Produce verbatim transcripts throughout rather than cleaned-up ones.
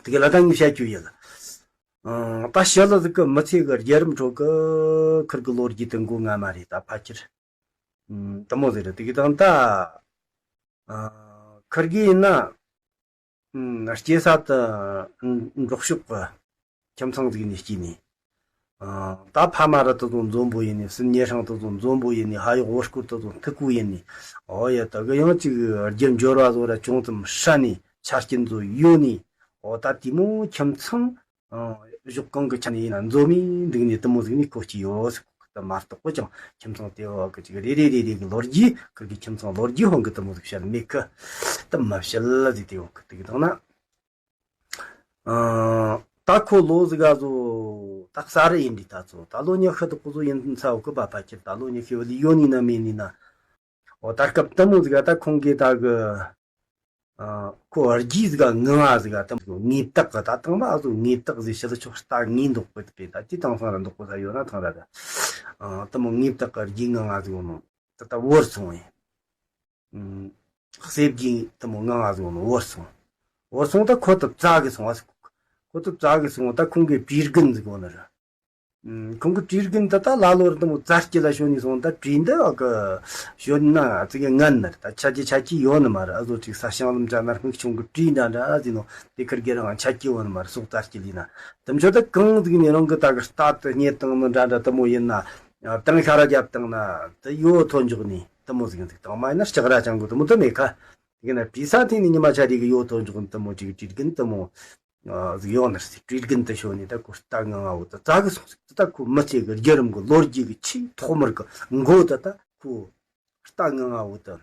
དེ་ག་ལ་ད་ངས་བཤད་རྒྱུ་ཡིན། ཨང་། ད་ཞི་ལི་ཟིག་གི་མི་ཚེ་གི་བརྒྱུད་རིམ་ཁྲོད་གི་ཁིར་གི་ལོ་རྒྱུས་དེ་མགོ་རྔ་མ་རེད། ད་ཕལ་ཆེར། ཨང་། དེ་མོ་ཟིག་རེད། དེ་གི་དང་ད། ཨང་། ཁིར་གི་ཡིན་ན། ཨང་། སྐྱེས་ས་དེ་འབྲོག་ཕྱོགས་གི་ཁྱིམ་ཚང་ཟིག་ནས་སྐྱེས་ནས། ཨང་། ད་ཕ་མ་ར་དེ་ཚོ་འཛོམས་པོ་ཡིན་ནས། སྲིན་ཉེ་སྲང་དེ་ཚོ་འཛོམས་པོ་ཡིན་ནས། ཕ་གཡོག་བུ་སྐོར་དེ་ཚོ་མཐུག་པོ་ཡིན་ནས། ཨོ་ཡ། ད་གི་ཡང་ཅིག་རྒྱུ་འབྱོར་བ་བཟོ་ར་ཅུང་ཙམ་ཧྲ་ནས། ཆ་རྐྱེན་ཚོ་ཡོད་ནས། ཨོ་ད་དེ་མོ་ཁྱིམ་ཚང་། ཨང་། གཞོགས་གང་གི་ཆ་ནས་ཡིན་ན་འཛོམས་ནས་འདུག་ནས་དེ་མོ་ཟིག་ནས་ཁོ་སྐྱེས་ཡོད་ཟེར། ཁོ་ད་མ་གཏོགས་པ་ཅང་ཁྱིམ་ཚང་དེ་བ་གི་ཅིག་རེ་རེ་རེ་རེ་གི་ལོ་རྒྱུས། ཁིར་གི་ཁྱིམ་ཚང་ལོ་རྒྱུས་ཧོན་གི་དེ་མོ་ཟིག་བཤད་མེད་གི། དེ་མ་བཤད་ལ་ཟིག་དེ་ཡོད་གི། དེ་གི་དང་ན། ཨང་། ད་ཁོ་ལོ་ཟིག་ག་ཟོ་ད་གསར་རུ་ཡིན་དུས། ད་ཚོ་ད་ལོ་ཉི་ཤུ་དུ་ཁོ་ཚོ་ཡིན་ཚ་བོ་གི་བ། ཕལ་ཆེར་ད་ལོ་ཉི་ཤུ་བ་ལས་ཡོད་ནི་ན་མེད་ནི་ན། འོ་ད་སྐབས་དེ་མོ་ཟིག་ག་ད་ཁོང་གིས་ད་གི། ཨ། ཁོ་རྒྱུས་ཟིག་ག་ངང་ང་ཟིག་ག་ད་ངེས་བཏགས་གི། ད་དང་མ་ཨ་ཟོ་ངེས་བཏགས་ཟིག་ཞི་ལི་ཆོག་ལྟ་ངེས་འདུག་པ་དེ་པས། ད་དེ་དེང་སང་ར་འདུག་པ་ད་ཡོད་ན་ཐང་ར་ད། ཨ། དེ་མོ་ངེས་བཏགས་གི་རྒྱུས་ངང་ང་ཟིག་ཡོད་ནོ། ད་ད་བོར་སོང་ཡིན། ཨུམ། གསེར་གྱི་དེ་མོ་ངང་ང་ཟིག་ཡོད་ནོ་བོར་སོང་། བོར་སོང་ད་ཁོ་ད་བཙལ་གི་སོང་བ་ཟིག་ཁོ་ད་བཙལ་གི་སོང་། ད་ཁོང་གི་བྲིས་རྒན་ཟིག་ཡོད་ནི་ར། ཨུམ། ཁོང་གི་བྲིས་རྒན་ད་ད་ལ་ལོར་དེ་མོ་བཙལ་སྐྱེ་ལ་ཞོན་ནས་སོང་། ད་བྲིས་འདི་བ་གི་ཞོན་ན་ཙི་གེ་ངན་ནི་ར། ད་ཆ་རྒྱུས་ཆ་རྒྱུས་ཡོད་ནི་མ་ར། ཨ་ཟོ་ཅིག་ས་ཞིང་ལམ་འདྲ་ན་སྨུག་ཆུང་གི་བྲིས་འདྲ་འདྲ་ཟིག་ནོ། དེ་ཁིར་གེ་རང་ཆ་རྒྱུས་ཡོད་ནི་མ་ར། སོག་བཙལ་སྐྱེ་ལས་ན་དེ་མཆོད་ད་གང་ཟིག་ནས་རང་གི་ད་གི་རྟ་དེ་རྙེད་བཏང་ནི་འདྲ་འདྲ་དེ་མོ་ཡིན་ན། ཨ། དང་ཤ་ར་རྒྱབ་བཏང་ན་དེ་ཡོད་ཐོན་འཇོག་ནི་དེ་མོ་ཟིག་ཟིག་དང་མ་ཡིན་ན་ལྕགས་ར་ཅང་གི་དེ་མོ་དེ་མེད་ཁ། དེ་གི་ན་བྲིས་ས་དེ་ནི་ཉི་མ་ཆ་རེ་གི་ཡོད་དོ་འཇོག་དེ་མོ་ཅིག་བྲིས་རྒན་དེ་མོ་ཨ་ཟིག་ཡོད་ནི་རེད། བྲིས་རྒན་དེ་ཞོན་ནས་ད་ཁོ་རྟ་ངང་ང་བོ་དེ་བཙལ་གི་སོང་ཟིག་ད་ཁོ་མི་ཚེ་གི་བརྒྱུད་རིམ་གི་ལོ་རྒྱུས་གི་ཆེས་ཐོག་མར་གི་མགོ་དེ་ད་ཁོ་རྟ་ངང་ང་བོ་དེ།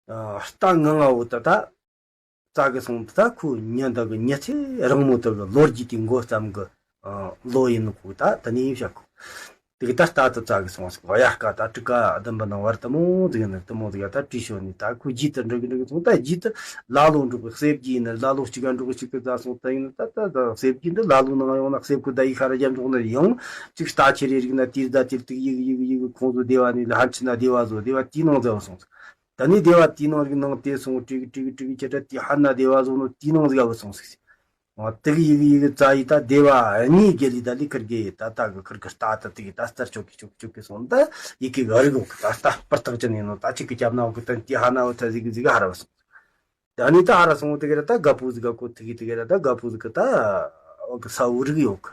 ཨ། རྟ་ངང་ང་བོ་དེ་ད་བཙལ་གི་སོང་། དེ་ད་ཁོ་ཉིན་དག་གི་མི་ཚེ་རིང་མོ་དེ་གི་ལོ་རྒྱུས་དེ་མགོ་བརྩམས་གི། ཨ། ལོ་ཡིན་ནོ་ཁོ་ད་དེ་ནས་བཤད་གོ། དེ་གི་ད་རྟ་དེ་བཙལ་གི་སོང་ཟིག་དབྱར་ཁ་ད་དྲུག་ཁ་བདུན་པ་ནང་བར་དེ་མོ་ཟིག་ཡིན་ནི། དེ་མོ་ཟིག་ད་བྲིས་ཞོན་ནས་ད་ཁོ་རྒྱུས་དེ་འབྲི་གི་འབྲི་གི་སོང་། ད་རྒྱུས་དེ་ལ་ལོ་འབྲོག་གི་གསེར་གྱི་ཡིན་ནི། ལ་ལོ་གཅིག་ག་འབྲོག་གི་གཅིག་གི་བཙལ་སོང་། ད་ཡིན་ནི་ད་ད་ད་གསེར་གྱི་འདི་ལ་ལོ་ནང་ཡོང་ན་གསེར་ཁོ་ད་ཡི་ཤ་ར་རྒྱབ་འཇོག་ནི། ཡང་གཅིག་རྟ་ཁྱེར་རེ་རིག་ན་དེར་ད་དེར་དུ་ཡི་གི་ཡི་གི་ཡི་གི་ཁོང་ཚོ་སྡེ་བ་ནས་ལ་ཧན་ཆི་ན་སྡེ་བ་བཟོ། སྡེ་བ་དེའི་ནང་བཙལ་སོང་ཟིག་ད་ནི་སྡེ་བ་དེའི་ནང་རིག་ནང་དེ་སོང་། ཀྲིག་ཀྲིག་ཀྲིག་ཁྱེད་ར་དེ་ཧ་ན་སྡེ་བ་བཟོ་ནོ་དེའི་ནང་ཟིག་བུད་སོང་ཟིག་ཨོ་དེ་གི་ཡི་གི་ཡི་གི་བཙལ་ཡི་ད་སྡེ་བ་གཉིས་བརྒལ་ལི་ད་ལི་ཁིར་གི་ད་ད་གི་ཁིར་གི་རྟ་ད་དེ་གི་ད་རྩར་ཆོག་གི་ཆོག་གི་ཆོག་གི་སོང་། ད་ཡི་གི་ག་རིག་འོག་གི་ད་རྟ་སྤུར་ཐག་ཅན་ཡིན་ནོ། ད་ཅིག་གི་རྒྱབ་ན་འོག་གི་ད་དེ་ཧ་ན་འོ་ད་ཟིག་གི་ཟིག་གི་ཧ་ར་བུད་སོང་། ད་ནི་ད་ཧ་ར་སོང་། དེ་གི་ར་ད་རྒད་པོ་ཟིག་ག་ཁོ་དེ་གི་དེ་གི་ར་ད་རྒད་པོ་ཟིག་གི་ད་འོག་གི་ས་འུ་རིག་ཡོད་གི་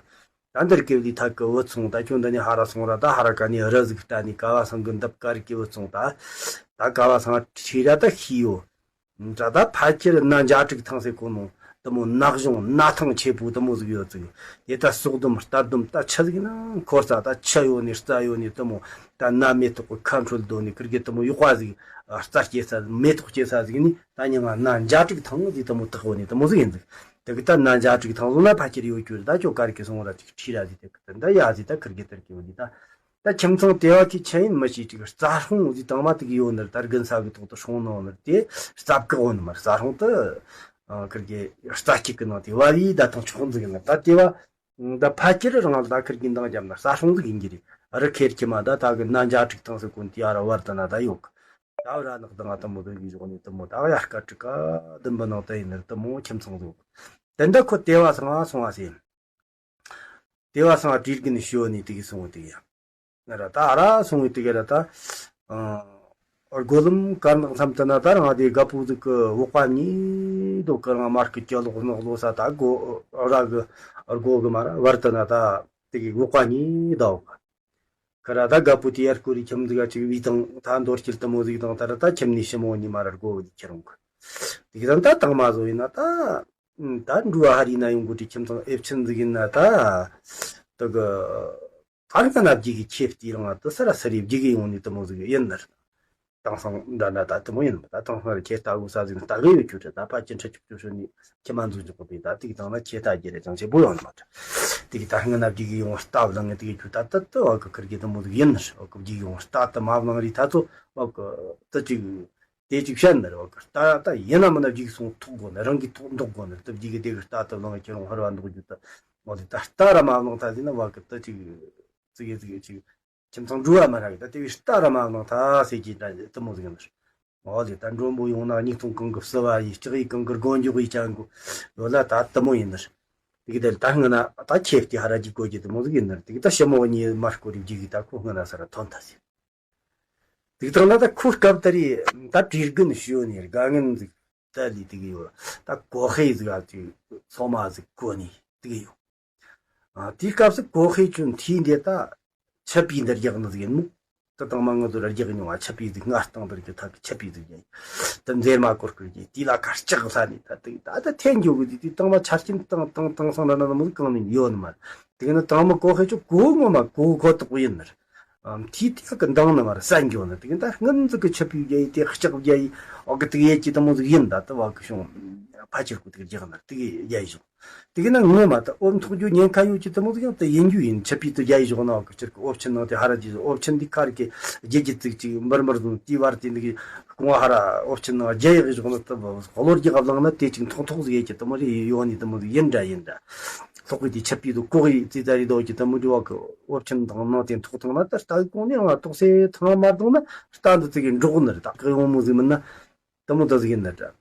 ད་འདིར་སྐེ་ལི་ཐག་གི་བུད་སོང་། ད་ཁྱོད་འདི་ནས་ཧ་ར་སོང་ར། ད་ཧ་ར་ཀ་ནས་རི་ཟིག་བལྟ་ནས་ཀ་བ་སང་གི་འདབས་ཀ་རིག་གི་བུད་སོང་། ད་ད་ཀ་བ་སང་ཁྲིད་ར་ད་ཤི་ཡོད། ད་ད་ཕལ་ཆེར་ན་འཇའ་དྲུག་ཐང་ཟེར་གོ་ནོ་དེ་མོ་ན་གཞོང་ན་ཐང་ཆེ་པོ་དེ་མོ་ཟིག་ཡོད་ཟིག་དེ་ད་སྲོག་སྡོམ་རྟ་སྡོམ་ད་ཆི་ཟིག་ན་འཁོར་ས། ད་ཆུ་ཡོད་ནི་རྩྭ་ཡོད་ནི་དེ་མོ་ད་ན་མེ་ཏོག་གི་ཁ་འཕྲོད་སྡོད་ནི་ཁིར་གི་དེ་མོ་ཡོག་པ་ཟིག་རྩྭ་སྐྱེ་ས་མེ་ཏོག་སྐྱེ་ས་ཟིག་ནི། ད་མྱིང་ང་ན་འཇའ་དྲུག་ཐང་ཟིག་དེ་མོ་བཏགས་ཡོད་ནི་དེ་མོ་ཟིག་ཡིན་ཟིག་དེ་གི་ད་ན་འཇའ་དྲུག་ཐང་ཟོ་ན་ཕལ་ཆེར་ཡོད་རྒྱུ་རེད། ད་ཁྱོད་ག་རིག་གི་སོང་ར་ཅིག་ཁྲིད་ར་ཟིག་དེ་གི་དེ་འདྲ་ཡ་ཟིག་ད་ཁིར་གི་དེར་གི་ཡོད་ནི་ད། ད་ཁྱིམ་ཚང་དེ་བ་གི་ཆི་ཡིན་མི་ཤེས། ཅིག་རྩྭ་སྲུང་ཟིག་དང་མ་དེ་གི་ཡོད་ནི་རེད། ད་རྒན་ས་གི་ཐོག་ཏུ་སྲུང་ནོ་ནི་རེད། དེ་རྩྭ་བཀག་ཡོད་ནི་མ་རེད། རྩྭ་སྲུང་དེ་ཁིར་གི་རྩྭ་སྐྱིགས་གི་ནང་དེ་བ་བི་ད་ཐང་ཆོག་ཟིག་ཡིན་ནི་ད། དེ་བ་ད་ཕལ་ཆེར་རང་ལ་ད་ཁིར་གི་འདང་བརྒྱབ་ན་རྩྭ་སྲུང་ཟིག་ཡིན་གྱི་རེད། རི་ཁེར་ཁྱི་མ་ད་ད་གི་ན་འཇའ་དྲུག་ཐང་ཟེར་གོ་ནི་དེ་ཡ་ར་བར་དུ་ན་ད་ཡོད་གི་ད་བ་ར་ནག་དང་ང་དེ་མོ་དེ་གི་གཞོགས་ནས་དེ་མོ་ད་གཡར་ཁ་དྲུག་ཁ་བདུན་པ་ནང་དེ་ཡིན་ནི་རེད། དེ་མོ་ཁྱིམ་ཚང་ཟིག་ཡོད་གི་དེ་འདྲ་ཁོ་དེ་བ་སང་སོང་བ་ཟེར། དེ་བ་སང་བྲིས་རྒན་ཞོན་ནས་དེ་གི་སོང་། དེ་གི་ཡ་ང་ར་ད་ཨ་ར་སོང་བའི་དེ་གི་ར་ད་ཨ་སྒོ་ལམ་དཀར་ནག་མཚམས་དེ་ན་ད་རང་དེ་རྒད་པོ་ཟིག་གི་བོག་པ་གཉིས་དོ་གི་རང་མར་གི་གྱི་ལོག་ནག་ལོ་ས། ད་སྒོ་ར་གི་སྒོ་གི་མ་ར་བར་དེ་ན་ད་དེ་གི་བོག་པ་གཉིས་ད་འོག་གི་ར་ད་རྒད་པོ་དེ་ཡར་སྐོར་རི་ཁྱིམ་ཟིག་ག་ཅིག་བི་དང་ད་འདོར་སྐྱིལ་དེ་མོ་ཟིག་དང་། ད་ར་ད་ཁྱིམ་ནས་ཞི་མོ་གཉིས་མ་ར་སྒོ་བི་ཁྱེར་འོང་གི་དེ་གི་ད་ད་དང་མ་བཟོ་ཡིན་ན་ད། ད་འགྲུལ་བ་ཧ་རི་ན་ཡོང་གི་དེ་ཁྱིམ་ཚང་ཨེབ་ཆེན་ཟིག་ཡིན་ན་ད། དེ་གི་ད་རིང་ན་བརྒྱུད་གི་ཁྱེད་དེ་རང་ད་ས་ར་ས་རེ་བརྒྱུད་གི་ཡོང་ནི་དེ་མོ་ཟིག་ཡིན་ནི་རེད། དེང་སང་འདྲ་འདྲ་ད་དེ་མོ་ཡིན་པ། ད་དེང་སང་ར་ཁྱེད་ལྟ་དགོས་ས་ཟིག་ལྟ་གི་ཡོད་རྒྱུ་རེད། ད་ཕལ་ཆེར་ཁྲི་ཆུབ་ཆུབ་ཤོར་ནི་ཁྱེད་མ་འཛུགས་འཇོག་གི་དེ་ད་དེ་གི་དང་ན་ཁྱེད་ལྟ་རྒྱུ་རེད། ཅང་ཆེ་པོ་ཡོང་ནི་མ་རེད། དེ་གི་ད་སྔ་ན་བརྒྱུད་གི་ཡོང་བ་ལྟ་བ་ལང་ངེ་དེ་གི་རྒྱུ་ད་ད་ད་བ་གི་ཁིར་གི་དེ་མོ་ཟིག་ཡིན་ནི་རེད། བ་གི་བརྒྱུད་གི་ཡོང་བ་ལྟ་ད་མ་བླང་རི་ད་ཚོ་བ་གི་ད་ཅིག་དེ་ཅིག་བཤད་ནི་རེད། བ་གི་རྟ་རྟ་ཡིན་ན་མིན་ན་བརྒྱུད་སོང་ཐོག་དགོས་ནི། རང་གིས་ཐོག་འདོགས་དགོས་ནི་རེད། ད་བརྒྱུད་གི་དེ་གི་རྟ་དེ་བླངས་ཁྱེད་རང་ཧར་བ་འདོགས་རྒྱུ་ད་མོ་དེ་ད་རྟ་ར་མ་བླངས་ཐ་དེ་ན་བ་གི་ད་ཅིག་ཙི་གེ་ཙི་གེ་ཅིག་ཁྱིམ་ཚང་འགྲུལ་བ་མ་ར་གི་ད་དེ་བའི་རྟ་ར་མ་བླངས་ཐ་ཟེར་གྱི་ད་དེ་མོ་ཟིག་ཡིན་ནི་རེད། མོ་དེ་ད་མགྲོན་པོ་ཡོང་ན་སྙིགས་ཐུང་གང་གི་བསུ་བ་ཡིས། ལྕགས་ཡིས་གང་གི་སྒོ་འཇོག་ཡིས་ཅང་གི་ཡོད་ལ་ད་དེ་མོ་ཡིན་ནི་རེད། དེ་གི་དེ་ད་སྔ་ན་ད་ཁྱེད་དེ་ཧ་ར་ཅིག་གོ་གི་དེ་མོ་ཟིག་ཡིན་ནར། དེ་གི་ད་ཞི་མོ་གཉིས་མར་སྐོར་རིག་རྒྱུ་གི་ད་ཁོ་སྔ་ན་ས་ར་ཐོན་ཐ་ཟེར། དེ་གི་དང་ན་ད་ཁོ་སྐབས་ད་རེད། ད་དྲིས་རྒན་ཞུ་ནས་དགའ་ངན་ཟིག་ད་ལི་དེ་གི་ཡོད། ད་གོ་ཧེ་ཟིག་ཨ་ཅིག་ཚོ་མ་ཟིག་གོ་ནི་དེ་གི་ཡོད། ཨ། དེའི་སྐབས་སུ་གོ་ཧེ་ཆུ་འཐུས་འདི་ད་ཆད་པའི་འདིར་རྒྱག་ནི་ཟིག་ཡིན་ནོ། ད་དང་མ་ང་ཚོ་ར་རྒྱག་མྱོང་བ་ཆད་པའི་ཟིག་སྔ་སྟེང་འདིར་གི་ཐབས་ཀྱི་ཆད་པའི་ཟིག་ཡིན། ད་མཛེས་མ་སྐོར་སྐོར་གྱི་དེ་ལ་ཁ་ལྕགས་ལྷ་ནི་ད་དེ་ད་ད་འཐེན་འགྱོ་གི་དེ་དེ་དང་མ་ཆ་རྐྱེན་དང་དང་དེང་སང་འདྲ་ན་མོ་གང་ནས་ཡོད་ནི་མ་རེད། དེ་གི་ན་དང་མ་གོ་ཧེ་ཆུ་གོ་ངོ་མ་གོ་གོ་དོག་ཡིན་ནི་རེད། ཨམ། དེའི་དེ་གི་འདང་ནི་མ་རེད། ས་འགྱོ་ནི་དེ་གི་ད་སྔོན་ཟིག་གི་ཆད་པའི་རྒྱ་ཡི་དེ་ལྕགས་རྒྱ་ཡི་འོག་གི་དེ་གི་ཡེ་ཀྱི་དེ་མོ་ཟིག་ཡིན། ད་ད་བ་གི་བྱུང་ཕ་ཆེར་གོ་དེ་གི་རྒྱག་ནི་དེ་གི་རྒྱ་ཡི་བྱུང་། དེ་གི་ན་ངོ་མ་ད་འོབ་འཐོག་རྒྱུ་ཉེན་ཁ་ཡོད་ཀྱི་དེ་མོ་ཟིག་ཡང་དེ་ཡིན་རྒྱུ་ཡིན། ཆད་པའི་དུ་རྒྱ་ཡི་ཞོག་ན་གི་ཆེར་གི་འོབ་ཆེན་ནང་དེ་ཧ་ར་ཇི་ཟིག་འོབ་ཆེན་འདི་ཁར་གི་རྒྱལ་གྱི་ཙིག་ཅིག་འབུར་འབུར་ཟིག་དེའི་བར་དེ་འདི་གི་རྐང་བ་ཧ་ར་འོབ་ཆེན་ནང་རྒྱ་ཡི་གི་ཞོག་ན་ད་བློ་རྒྱ་གབ་ལང་ན་དེ་ཅིག་འཐོག་འཐོག་ཟིག་ཡེ་ཀྱི་དེ་མོ་ཟིག་ཡོད་ནི་དེ་མོ་ཟིག་ཡིན་འདྲ་ཡིན་འདྲ། ལྷོག་གི་དེ་ཆད་པའི་དུ་ལྐོག་ཡི་ཙི་ཙ་རི་དོ་ཀྱི་དེ་མོ་འདི་བ་གི་འོབ་ཆེན་དང་ནང་དེ་འཐོག་ཐང་ན་ད་རྟ་གི་གོང་ནས་ང་ཐོག་སེ་ཐང་མ་བརྡུང་ན་རྟ་འདི་ཙིག་གི་འགྲོག་ནི་རེད། ད་གི་ཡོང་མོ་ཟིག་མིན་ན་དེ་མོ་ད་ཟིག་ཡིན་ན་འདྲ།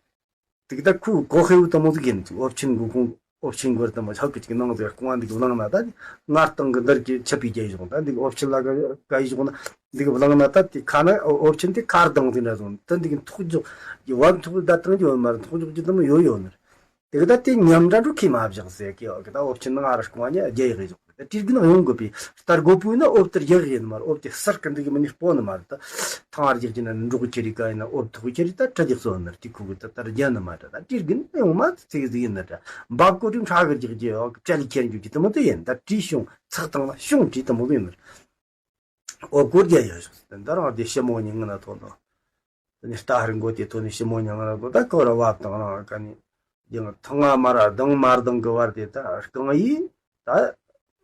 དེ་གི་ད་ཁོའི་གོ་ཧེ་བོ་དེ་མོ་ཟིག་ཡིན། འོབ་ཆེན་གོ་ཁུངས་འོབ་ཆེན་གོར་དེ་མོ་ཆག་གི་ཅིག་ནང་ཟེར་རྐང་བ་འདི་གི་བླངས་ན་ད་ནི་ང་སྟེང་གི་འདིར་གི་ཆད་པའི་རྒྱ་ཡི་བྱུང་། ད་འདི་གི་འོབ་ཆེན་ལ་ག་ག་ཡི་བྱུང་ན་འདི་གི་བླངས་ན་ད་དེ་ཁ་ན་འོབ་ཆེན་དེ་ཁར་ལྡང་ཟིན་འདྲ་བྱུང་། ད་འདི་གི་འཐོག་འཇོག་གི་བབ་འཐོག་ད་བཏང་རྒྱུ་ཡོད་མ་རེད། འཐོག་འཇོག་རྒྱུ་དེ་མོ་ཡོད་ཡོད་ནི་རེད། དེ་གི་ད་དེ་ཉམས་འདྲ་འགྲོ་ཁས་མ་བཞག་ཟེར་གི་ཡོད་གི། ད་འོབ་ཆེན་ནང་ཨ་ར་རྐང་བ་ཉ་རྒྱ་ཡི་གི་བྱུང་། ད་དྲིས་རྒན་ཡོང་དགོས་པའི་ལྟར་དགོས་པོ་ཡིན་ན་འོབ་དེར་རྒྱག་ཡིན་མ་རེད། འོབ་དེ་གསར་གི་འདི་གི་མི་ནི་སྤོ་ནི་མ་རེད། ད་ཐང་ཨར་རྒྱག་གི་ན་འབྲོག་ཁྱེར་རི་ག་ཡིན་ན་འོབ་ཐོག་ཁྱེར་རི་ད་ཁྲ་རྒྱག་སོ་ནར་དེ་ཁུ་གི་ད་ལྟར་རྒྱ་ནི་མ་རེད། ད་དྲིས་རྒན་ཡོང་མ་ཚིག་ཟིག་ཡིན་ན་ད་འབབ་གོ་དྲིས་ཁྲ་གི་རྒྱག་རྒྱ་ཡོག་བྲལ་ཁྱེར་འཇུག་གི་དེ་མོ་དེ་ཡིན། ད་དྲིས་བྱུང་ཚག་དང་ལ་བྱུང་དྲིས་དེ་མོ་དེ་ཡིན་ནར། འོབ་གོ་རྒྱ་ཡོད་ཞོག་ཟེར། ད་རང་དེ་ཞི་མོ་ཉིན་ང་ན་ཐོན་ནོ། དེ་ནས་རྟ་ཧར་མགོ་དེ་ཐོན་ནས་ཞི་མོ་ཉིན་ང་ན་ཐོན། ད་ཁོ་ར་བབ་དང་རང་ག་ནི་ཡང་ཐང་ང་མ་ར་ལྡང་མ་ལྡང་གི་བར་དེ་ད་རྐང་ཡིན། ད་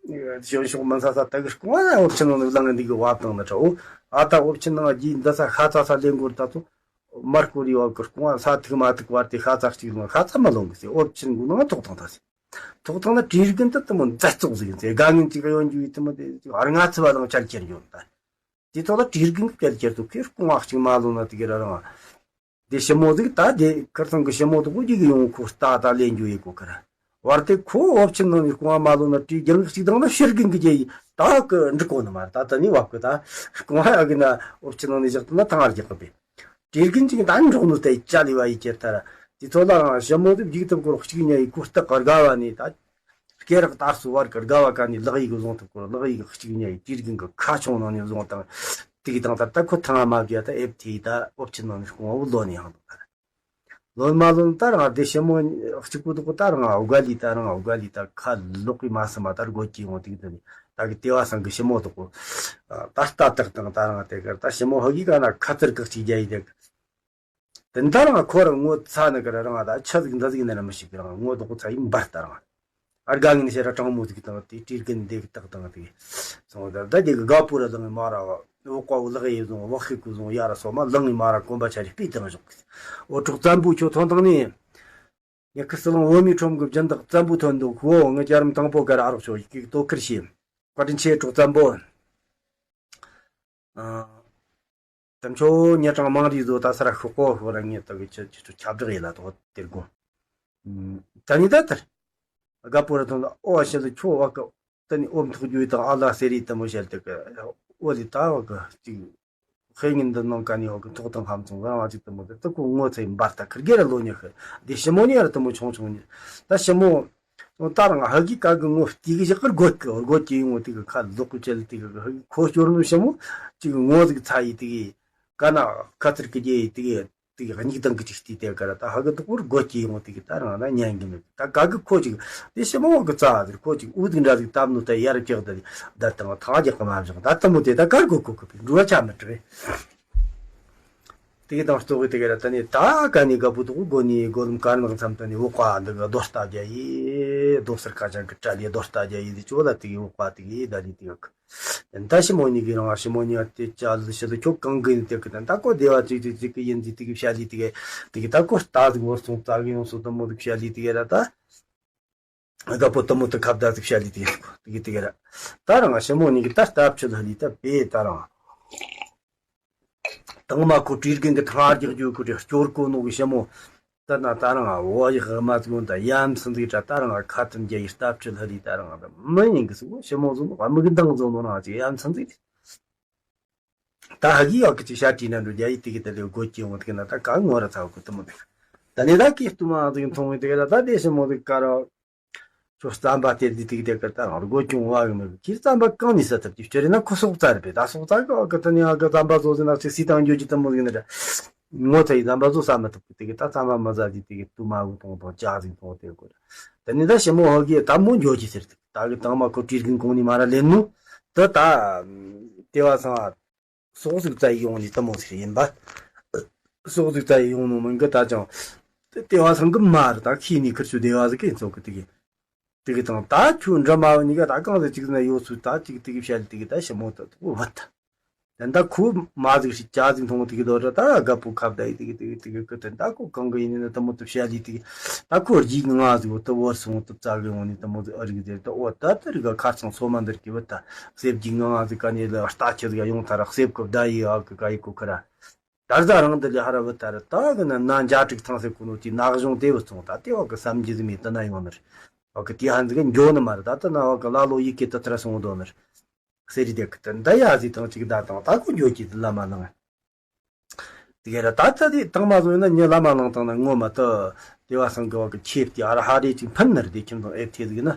ཞོན་ཤོག་མིན་ས་ས་ད་གི་རྐང་ཨ་འོབ་ཆེན་ནང་ནས་ལངས་འདི་གི་བབ་དང་ནི་ཁྲ་འོ། ཨ་ད་འོབ་ཆེན་ནང་རྒྱུ་འདི་ས་ཤ་ཚ་ས་ལེན་གོར་ད་ཚོ་མར་སྐོར་ཡོད་གི། རྐང་ཨ་ས་ཐིག་མ་ཐིག་བར་དེ་ཤ་ཚ་གཅིག་ལོང་ཤ་ཚ་མ་ལོང་གི་ཟེར། འོབ་ཆེན་གུ་ནང་ཐོག་དང་ད་ཟེར། ཐོག་ཐང་ན་དྲིས་རྒན་ད་དེ་མོ་མཛའ་བཙོག་ཟིག་ཡིན་ཟེར། དགའ་ངན་ཅིག་ག་ཡོང་རྒྱུ་ཡིན་དེ་མོ་དེ་ཅིག་ཨར་ང་ཚི་བ་ལང་ཆར་ཁྱེར་ཡོང་ད། དེ་ཐོག་ལ་དྲིས་རྒན་གྱི་གལ་ཁྱེར་དུ་ཁེར་རྐང་བ་གཅིག་མ་ལོན་ན་དེ་གི་ར་རང་། དེ་ཞི་མོ་ཟིག་ད་དེ་ཁིར་ཚང་གི་ཞི་མོ་དུ་གོ་ཅིག་གི་ཡོང་ཁོ་རྟ་ད་ལེན་རྒྱུ་ཡི་གོ་ཁར། བར་དེ་ཁོ་འོབ་ཆེན་ནང་ནས་རྐང་བ་མ་ལོན་ན་དྲིས་རྒན་གཅིག་དང་ན་ཕྱིར་རྒན་གི་རྒྱ་ཡི་ད་གི་འགྲིག་གོ་ནི་མ་རེད། ད་ད་ནི་བབ་གི་ད་རྐང་བ་ཡ་གི་ན་འོབ་ཆེན་ནང་ནས་བཞག་ཏུ་ན་ཐང་ཨར་རྒྱག་གི་པས། དྲིས་རྒན་གཅིག་ད་འགྲོགས་ནོ་ད་ཅ་ལི་བ་ཡི་ཁྱེར་ཐར། དེ་ཚོ་ལ་རང་ཞི་མོ་དེ་བརྒྱུག་ཐུབ་སྐོར་གཅིག་ཉ་ཡི་ཁོ་རྟགས་དགའ་བ་ནི་ད། སྐེ་རགས་དར་སུ་བར་གི་དགའ་བ་ག་ནི་ལག་ཡི་གི་བཟུང་ཐུབ་སྐོར་ལག་ཡི་གི་གཅིག་ཉ་ཡི་དྲིས་རྒན་གི་ཁ་ཆུང་ནང་ནས་བཟུང་དང་། དེ་གི་དང་ད་ལྟ་ཁོ་ཐང་མ་བརྒྱ་ད་ཨེབ་ཐི་ད་འོབ་ཆེན་ནང་ནས་སྐོང་བ་ལོ་ནས་ཡང་འདུག་ད། ལོན་མ་ལོན་ད་རང་དེ་ཞི་མོ་གཅིག་པུ་འདུག་ད་རང་འོ་ག་ལི་ད་རང་འོ་ག་ལི་ད་ཁ་ལོག་གི་མ་སི་མ་ད་རྒོད་ཀྱི་ཡོང་དེ་གི་དེ་ནི་ད་གི་ལྟེ་བ་སང་གི་ཞི་མོ་འདུག་གོ། ད་ལྟ་དག་དང་ད་རང་དེ་གར་ད་ཞི་མོ་ཧ་གི་ག་ན་ཁ་ཚིར་གི་གཅིག་རྒྱ་ཡི་དེ་གི། དེ་འདྲ་རང་ཁོ་རང་ངོ་ཚ་ནི་གི་རང་ད་ཆི་ཟིག་འདི་ཟིག་ནི་ར་མི་ཤེས་གི་རང་ངོ་དོག་ཚ་ཡིན་འབར་ལྟ་རང་། ཨར་དགའ་ངན་ཤེས་ར་དྲང་མོ་ཟིག་དང་དེ་དྲིས་རྒན་འདེགས་དག་དང་དེ། སོང་ད་ད་དེ་གི་དགའ་པོ་ར་ལང་ངི་མ་ར་བ་འོག་ཀ་བོ་ལག་ཡི་བཟུང་བག་ཤི་ཀུ་བཟུང་ཡ་ར་སོ་མ་ལང་ངི་མ་ར་གོམ་པ་ཆ་རི་སྤི་དང་བཞག་གི། འོ་གྲོགས་བཙན་པོ་ཁྱོད་ཐོན་དང་ནི། ངས་ཁི་སི་ལང་བོད་མི་ཁྲོམ་གི་སྦྱིན་བདག་བཙན་པོ་ཐོན་འདུག་ཁོ་ངི་རྒྱ་རམ་དང་པོ་ག་ར་ཨ་རོགས་ཆོ་ཡི་གི་དོ་ཁིར་ཤི། བཀའ་དྲིན་ཆེ་གྲོགས་བཙན་པོ། ཨ། དམ་ཆོ་ཉ་གྲངས་མང་རིགས་བཟོ་ད་ས་ར་ཤོག་གོ་ཤོག་ར་ངས་ད་གི་ཆ་ཆ་ཆ་ཁྱབ་བསྒྲགས་ཡིན་ལ་དོ་དེར་དགོངས། ད་ནི་ད་ལྟར། དགའ་པོ་ར་ཐོན་ལ་ཨོ་ཨ་ཤེ་ལ་ཁྱོ་བ་ཀ་ད་ནི་ཨོམ་ཐུག་རྒྱུ་ཡི་དང་ཨ་ལ་སེ་རི་ད་མོ་ཤལ་དེ་གི་ཨོ་ལི་ད་བ་ཀ་ཅིག་ཧེ་ཉིན་འདི་ནང་ཀ་ནི་བ་ཀ་ཐོག་དང་ཧམ་ཚོང་རང་བ་ཅིག་ད་མོ་དེ་ད་ཁོ་ངོ་ཚ་ཡིན་འབར་ད་ཁིར་གེ་ར་ལོ་ཉི་ཤི་དེ་ཞི་མོ་ཉི་ར་ད་མོ་ཆུང་ཆུང་ཉི་ད་ཞི་མོ། ད་རང་ཧ་གི་ཀ་གི་ངོ་དེ་གི་ཞག་གི་རྒོད་གི་རྒོད་ཀྱི་ཡོང་དེ་གི་ཁ་ལོག་གི་ཅལ་དེ་གི་ཧ་གི་ཁོ་སྐྱོར་ནུ་ཞི་མོ་ཅིག་ངོ་ཟིག་ཚ་ཡི་དེ་གི་ཀ་ན་ཁ་ཚིར་གི་རྒྱེ་ཡི་དེ་གི་དེ་གི་སྙིག་དང་གི་ཅིག་དེ་དེ་ག་ར་ད་ཧ་གི་དུ་གོར་རྒོད་ཀྱི་ཡོང་དེ་གི་ད་རང་ན་ཉན་གི་མེད་ད་ཀ་གི་ཁོ་ཅིག་དེ་ཞི་མོ་གི་ཚ་དེ་ཁོ་ཅིག་འུ་དིག་འདྲ་ཟིག་བཏབ་ནུ་ད་ཡར་ཀྱག་ད་ད་དང་ཐང་རྒྱག་གི་མ་བཞག་ད་ད་མོ་དེ་ད་ཀར་གོ་ཁོ་གི་འགྲུལ་བ་ཆ་མི་དྲི། དེ་གི་དང་གཙོ་བོ་དེ་གི་ར་ད་ནི་ད་ག་ནི་དགའ་པོ་དུ་གོ་ནི་གོ་ལམ་དཀར་ནག་མཚམས་ད་ནི་འོག་པ་འདི་གི་རྡོ་རྟ་རྒྱ་ཡི་རྡོ་སེར་ཁ་ཅན་གི་གྲ་ལི་རྡོ་རྟ་རྒྱ་ཡི་དེ་ཅོ་ལ་དེ་གི་འོག་པ་དེ་གི་ད་ལི་དེ་གི་ད་ཞི་མོ་ཉི་གི་རང་ཞི་མོ་ཉི་དེ་ཅ་ལི་ཞི་ལི་ཁྱོ་གང་གི་ནི་དེ་གི་ད་ད་གོ་དེ་བ་ཅིག་ཅིག་ཅིག་གི་ཡིན་དེ་དེ་གི་བྱ་ལི་དེ་གི་དེ་གི་ད་གོ་རྟ་ཟིག་བོར་སོང་ཙ་གི་ཡོང་སོ་ད་མོ་དེ་བྱ་ལི་དེ་གི་ར་ད། དགའ་པོ་དུ་མོ་དུ་ཁ་བརྡ་ཟིག་བྱ་ལི་དེ་གི་དེ་གི་དེ་གི་ར། ད་རང་ཞི་མོ་ཉི་གི་ད་སྟབས་ཆུ་ལ་ལི་ད་པེ་ད་རང་། དང་མ་ཁོ་དྲིས་རྒན་གི་ཐང་རྒྱག་རྒྱུ་ཁོ་དེ་སྐྱོར་གོ་ནོ་གི་ཞི་མོ། ད་ན་ད་རང་ཨ་བོ་ཡི་ཧ་མ་ཚུགས་ད་ཡ་མཚན་ཟིག་ད་ད་རང་ཨ་ཁ་ཏུན་རྒྱ་ཡི་སྟབས་ཁྲིད་ལྷ་ལི་ད་རང་ཨ་མི་ཡིན་གི་སུ་ཞི་མོ་ཟུ་ནོ་ཨ་མི་གི་འདང་ཟུ་ནོ་རང་ཅིག་ཡ་མཚན་ཟིག་ད་ཧ་གི་ཡོག་གི་ཅིག་ཤ་ཏི་ན་འགྲོ་རྒྱ་ཡི་ཏི་གི་ད་ལེ་གོ་ཀྱི་འོང་ཏི་གི་ན་ད་ག་ངོ་ར་ཚ་གི་ཏི་མོ་ཏི་ད་ནི་ད་ཀི་ཏུ་མ་ཏི་གི་མཐོང་བི་ཏི་གི་ད་ད་དེ་ཞི་མོ་ཏི་ག་ར། ཁྱོད་རྩམ་པ་སྟེར་དུས་དེ་གི་དེ་གི་ད་རང་སྒོ་ཅུང་བ་གི་མི་གི་ཁྱེད་རྩམ་པ་གང་ནས་ཟ་ཐུབ་ཀྱི་ཁྱོད་རེད་ན་ཁོ་སོག་རྩ་རེད་པས་ད་སོག་རྩ་གི་འོག་གི་ད་ནི་ཨ་གི་རྩམ་པ་བཟོ་ཟིན་ན་ཚེ་སྲིད་དང་འགྱོ་རྒྱུ་དུ་མོ་ཟིག་ནི་རེད། ངོ་ཚ་ཡི་རྩམ་པ་བཟོ་ས་མི་ཐུབ་གི་དེ་གི་ད་རྩམ་པ་མི་ཟ་དུས་དེ་གི་ཏུ་མ་བུ་ཐོང་ཐོང་ཅག་ཟིག་ཐོང་དེ་གོ་རེད། དེ་ནི་ད་ཞི་མོ་ཧོ་གི་ད་མོ་འགྱོ་རྒྱུ་ཟེར་དུ་ད་གི་དང་མ་ཁོ་བྲིས་གིན་གོང་ནས་མ་ར་ལེན་ནུ་དེ་ད་དེ་བ་སང་ཨ། སོག་ཟིག་བཙལ་ཡོང་ནི་དེ་མོ་ཟིག་ཡིན་པ། སོག་ཟིག་བཙལ་ཡོང་ནོ་མིན་གི་ད་ཅང་། དེ་ལྟེ་བ་སང་གི་མ་རེད་ད་ཁྱི་ནི་ཁིར་ཆུ་སྡེ་བ་ཟིག་གི་ཚོགས་གི་དེ་གི། དེ་གི་དང་ད་ཁྱོད་འདྲ་མ་བ་ནི་ག་ད་གང་ཟིག་ཅིག་ན་ཡོད་ཚུལ་ད་ཅིག་དེ་གི་བཤད་དེ་གི་ད་ཞི་མོ་ད་དུ་བུད་ད། དེ་ད་ཁོ་མ་ཟིག་ཞིག་ཅག་ཟིག་མཐོང་དེ་གི་དོ་ར་ད་རྒད་པོ་ཁབ་ད་ཡི་དེ་གི་དེ་གི་དེ་གི་གི་དེ་ད་ཁོ་གང་གི་ཡིན་ནི་ན་དེ་མོ་དུ་བཤད་ལི་དེ་གི། ད་ཁོ་རྒྱུས་ང་ཟིག་འོ་དེ་བོར་སོང་དེ་བཙལ་གི་ཡོང་ནི་དེ་མོ་ཟིག་ཨ་རིག་ཟེར་ད་འོ་ད་དེ་རིག་ག་ཁ་ཚང་སོ་མ་འདིར་གི་བུད་ད། གསེབ་ཀྱི་ངང་ང་ཟིག་ག་ནས་ལ་ལྟ་ཁྱི་ཟིག་ཡོང་ཐ་ར་གསེབ་ཀི་བདའ་ཡི་ཨ་ཀི་ག་ཡི་ཀོ་ཁི་ར། ད་རྫ་རང་འདི་ལས་ཧ་ར་བུད་ཐ་ར་ད་གི་ན་ན་འཇའ་དྲུག་ཐང་ཟེར་གོ་ནོ་དེ་ནག་གཞུང་དེ་བུད་སོང་ད་དེ་བ་གི་བསམ་རྒྱུ་ཟིག་མེད་དི་ན་ཡོང་ནི་རེད། བ་གི་དེ་ཧ་ཟིག་གི་འགྱོ་ནི་མ་རེད་ད་དི་ན་བ་གི་ལ་ལོ་ཡི་ཀི་དི་ཐ་ར་སོང་དོ་ནི་རེད། གསེ་རི་དེ་གི་དི་ད་ཡ་ཟིག་ཐང་ཅིག་ད་དང་ད་ཁོ་འགྱོ་ཀྱི་དི་ལ་མ་ལང་། དེ་ག་ར་ད་ལྟ་དེ་དང་མ་བཟུང་ཡོད་ན་ཉི་ལ་མ་ལང་དང་ན་ངོ་མ་ད་དེ་བ་སང་གི་བ་གི་ཁྱེད་དེ་ཨ་ར་ཧ་རེ་ཅིག་ཕན་ནི་རེད་དེ་ཁྱིམ་དང་ཨེབ་ཐེ་ཟིག་ན།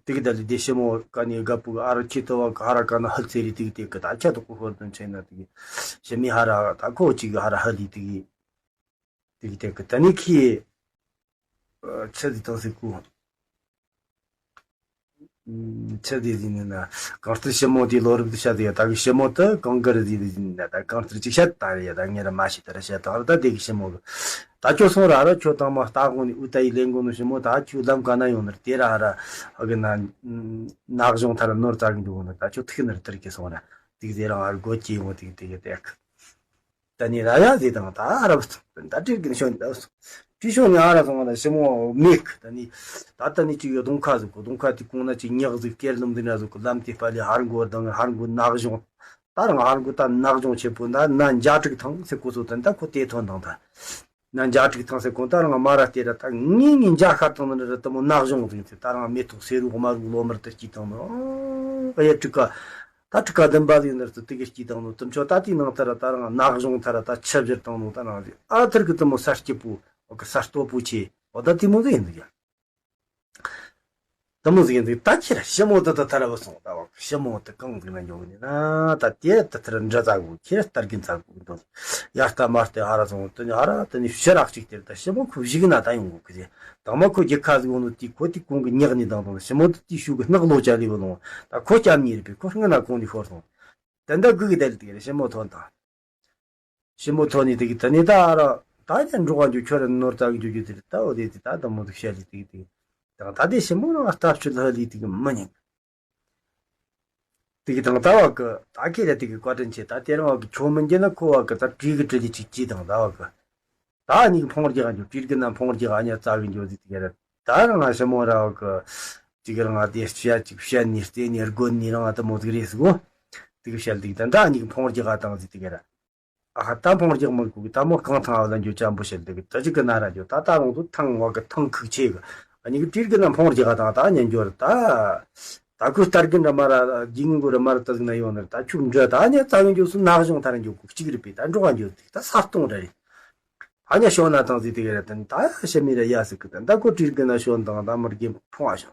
དེ་གི་ད་ལི་དེ་ཞི་མོ་ག་ནི་དགའ་པོ་གི་ཨ་ར་ཁྱེད་ད་བ་གི་ཧ་ར་ག་ན་ཧལ་ཚེ་རེ་དེ་གི་དེ་གི་ད་ཁྱེད་དུ་ཀུ་ཧོར་དོན་ཆེ་ན་དེ་གི་ཞི་མི་ཧ་ར་ད་ཁོ་ཅིག་གི་ཧ་ར་ཧལ་ལི་དེ་གི་དེ་གི་དེ་གི་ད་ནི་ཁྱེད་ཆེ་དེ་དང་ཟིག་གུ། ཆི་དེ་ཟིན་ནི་ན། གང་ལྟར་ཞི་མོ་དེ་ལོ་རབས་དུ་བཤད་དེ་ཡ་ད་གི་ཞི་མོ་དུ་གང་གི་རི་ཟིན་དེ་ཟིན་ན་ད་གང་ལྟར་ཅིག་བཤད་ད་རེ་ཡ་ད་ངེ་ར་མ་ཤི་ད་ར་བཤད་ད་ར་ད་དེ་གི་ཞི་མོ་གི། ད་ཁྱོད་སོང་ར་ར་ཁྱོད་དང་མ་ལྟ་དགོང་ནི་ཨུ་ད་ཡི་ལེན་དགོ་ནོ་ཞི་མོ་ད་ཁྱོད་ལམ་ག་ན་ཡོང་ནི་ར་དེ་ར་ཨ་ར་ཨ་གི་ན། ནག་གཞུང་ཐ་ར་ནོར་ཙ་གི་འདུག་ནི་ད་ཁྱོད་ཐིག་ནི་ར་ཐིར་གི་སོང་ར་དེ་གི་ཟེ་རང་ཨ་ར་སྒོ་ཀྱི་ཡོང་དེ་གི་དེ་གི་དེ་གི། ད་ནི་ར་ཡ་ཟེ་དང་ད་ཨ་ར་བ་ད་ཏྲིར་གི་ཤོ་ནི་ད་སོ། ཏྲི་ཤོ་ནི་ཨ་ར་སོང་བ་ད་ཞི་མོ་མེག་ད་ནི། ད་ད་ནི་ཅིག་ཡོད་གདོང་ཁ་ཟིག་གོ་གདོང་ཁ་དེ་གོང་ན་ཅིག་ཉག་ཟིག་སྐེར་ལམ་འདི་ན་ཟིག་གོ་ལམ་དེ་པ་ལི་ཧར་མགོ་དང་ཧར་མགོ་ནག་གཞུང་། ད་རང་ཧར་མགོ་ད་ནག་གཞུང་ཆེ་པོ་ན་ན་འཇའ་དྲུག་ཐང་ཟེ་གོ་སོ་ད་ད་ཁོ་དེ་ཐོན་དང་ད། ན་འཇའ་དྲུག་ཐང་ཟེ་གོ་ད་རང་མ་ར་དེ་ར་ད་ངེ་ངེ་འཇའ་ཤར་ཐང་ན་ར་ད་མོ་ནག་གཞུང་ཟིག་ད་རང་མེ་ཏོག་སེ་རུ་དམར་རུ་ལོ་མར་ད་སྐྱིད་ཐང་ན་ཨ་ཡ་དྲུག་ཀ་ད་ཕྲུ་གུ་བདུན་པ་ཟིག་འདིར་དུ་དེ་གི་སྐྱིད་བཏང་ནོ་དུ་མཆོག་ད་དེའི་ནང་ལྟར་ད་རང་ནག་གཞུང་ཐར་ད་ཆབ་བཞིར་བཏང་ནོ་ད་རང་རེད་ཨ་ཐར་གི་དུ་མོ་ས་སྐྱིད་པོ་ཨོ་གི་ས་སྟོབས་པོ་ཆེ་ཨོ་ད་དེ་མོ་ཟིག་ཡིན་འདུག་ཡ། དུ་མོ་ཟིག་ཡིན་འདུག་ད་ཁྱེད་ཞི་མོ་དུ་ད་ཐར་བ་སོང་ད་བ་ཞི་མོ་དུ་གང་ཟིག་ན་འཇོག་ནི་ན་ད་དེ་ད་ཐར་འདྲ་ཙག་གོ་ཁྱེད་རྟ་རྒན་ཙག་གོ་འདུག་ཡ་རྟ་མ་རྟ་ཧ་ར་སོང་དུ་ནི་ཧ་ར་དུ་ནི་ཞི་རག་ཅིག་དེར་ད་ཞི་མོ་ཁུ་བཞི་གི་ན་ད་ཡོང་གོ་གི་ཟེ། དང་མ་ཁོ་རྒྱལ་ཁ་ཟིག་འོང་ནོ་དེ་ཁོ་དེ་གོང་གི་ཉག་ནི་དང་དང་ཞི་མོ་དེ་དེ་ཤུག་གི་སྣག་ལོ་ཅ་ལི་བུ་ལོང་། ད་ཁོ་སྐྱབས་ཉེ་རེད་པས་ཁོ་སྔ་ན་གོང་ནས་ཤོར་སོང་། དེ་འདྲ་སྒུག་གི་བསྡད་ལི་དེ་གི་རེད་ཞི་མོ་ཐོན་དང་། ཞི་མོ་ཐོན་ནི་དེ་གི་དེ་ནས་ད་ཨ་ར་ད་ཀྱང་འགྲོ་ག་འགྱོ་ཁྱོད་ར་ནོར་ཙག་གི་འགྱོ་རྒྱུ་དེ་རེད་ད་འོ་དེ་དེ་ད་དང་མོ་དེ་བཤད་ལི་དེ་གི་དེ་གི་དང་ད་དེ་ཞི་མོ་རང་ལྟ་སྤྱོད་ལྷ་ལི་དེ་གི་མི་ཉན། དེ་གི་དང་ད་བ་གི་ད་ཁྱེད་ར་དེ་གི་བཀའ་དྲིན་ཆེ་ད་དེ་རང་བ་གི་ཆོ་མི་འགྱེད་ན་ཁོ་བ་གི་ད་བྲིས་གི་བྲིས་ལི་ཅིག་ཅི་དང་ད་བ་གི་ད་ཨ་ནི་གི་ཕོང་རྒྱག་ག་འགྱོ་བྲིས་གི་ན་ཕོང་རྒྱག་ཨ་ཉ་ཙག་གི་འགྱོ་ཟིག་དེ་གི་ར་ད་རང་ང་ཞི་མོ་ར་བ་གི་ཅིག་རང་ང་དེ་བཤད་ཅིག་བཤད་ནི་རྩེ་ནི་རྒོད་ནི་རང་ང་ད་མོ་ཟིག་རེད་ཟིག་གོ། དེ་གི་བཤད་དེ་གི་ད་ད་ཨ་ནི་གི་ཕོང་རྒྱག་ག་དང་ཟིག་དེ་གི་ར། ཨ་ཧ་ད་ཕོང་རྒྱག་མི་དགོས་གི་ད་མོ་རྐང་ཐང་ཨ་ལ་འགྱོ་ཅམ་པོ་བཤད་དེ་གི་ད་ཅིག་གི་ན་ར་འགྱོ་ད་ད་རང་དུ་ཐང་བ་གི་ཐང་ཁུག་ཆེ་གི་ཨ་ནི་གི་བྲིས་གི་ན་ཕོང་རྒྱག་ག་དང་ད་ཉན་འགྱོ་ར་ད། ད་ཁོས་སྟར་གི་འདྲ་མ་ར་རྒྱུན་གོ་ར་མ་ར་ད་ཟིག་ན་ཡོང་ནི་ར་ད་ཁྱུག་འདྲ་ད་ཉ་ཙག་གི་འགྱོ་སུ་ནག་གཞུང་ཐར་འགྱོ་གི་གཅིག་རེད་པས་ད་འགྲོ་ག་འགྱོ་དེ་ད་ས་སྟོང་ར་རེད། ཨ་ཉ་ཤོ་ན་དང་ཟིག་དེ་གི་ར་དེ་ད་ཤི་མི་ར་ཡ་ཟིག་གི་དེ་ད་ཁོ་བྲིས་གི་ན་ཤོ་དང་ད་མི་རྒན་ཕོང་ཨ་ཤོ་